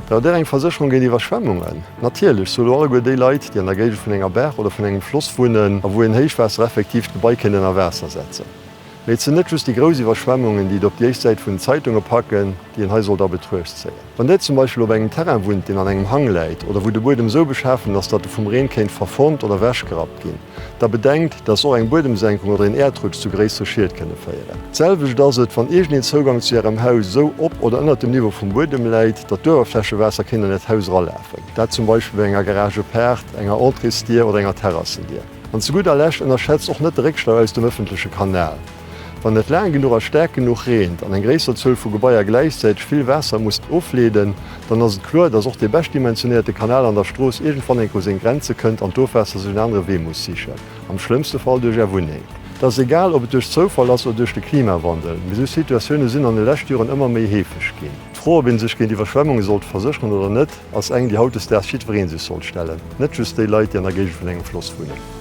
Braucht Dir eng Versécherung géint Iwwerschwemmungen? Natierlech, sou elo alleguer déi Leit, déi an der Géigend vun enger Baach oder vun engem Floss wunnen a wou een Héichwaasser effektiv d'Gebai kéint ënner Waasser setzen. Mee et sinn net just déi grouss Iwwerschwemmungen, déi et op déi éischt Säit vun den Zeitunge packen, déi een hei sollt a Betruecht zéien. Wann Dir zum Beispill op engem Terrain wunnt, deen an engem Hang läit oder wou de Buedem esou beschafen ass, datt e vum Reen kéint verformt oder ewechgerappt ginn, da bedenkt, datt och eng Buedemsenkung oder een Äerdrutsch zu gréissere Schied kënne féieren. D'selwecht ass et, wann iergendeen Zougang zu Ärem Haus esou op oder ënnert dem Niveau vum Buedem läit, datt d'Uewerflächewaasser kéint an Äert Haus eralafen. Dat zum Beispill bei enger Garage-Paart, enger Entréesdier oder enger Terrassendier. An zu gudder Lescht, ënnerschätzt och net de Réckstau aus dem ëffentleche Kanal. Wann et laang genuch a staark genuch reent an eng gréisser Zuel vu Gebaier gläichzäiteg vill Waasser muss ofleeden, dann ass et kloer, dass och dee beschtdimensionéierte Kanal an der Strooss iergendwann enk u seng Grenze kënnt an d'Ofwaasser sech en anere Wee muss sichen, am schlëmmste Fall duerch Är Wunneng. Et ass egal, ob et duerch Zoufall ass oder duerch de Klimawandel, mee esou Situatioune sinn an de leschte Joren ëmmer méi heefeg ginn. D'Fro, ob ee sech géint Iwwerschwemmunge sollt versécheren oder net, ass eng, déi hautdesdaags jiddweree sech sollt stellen, net just déi Leit, déi an der Géigend vun engem Floss wunnen.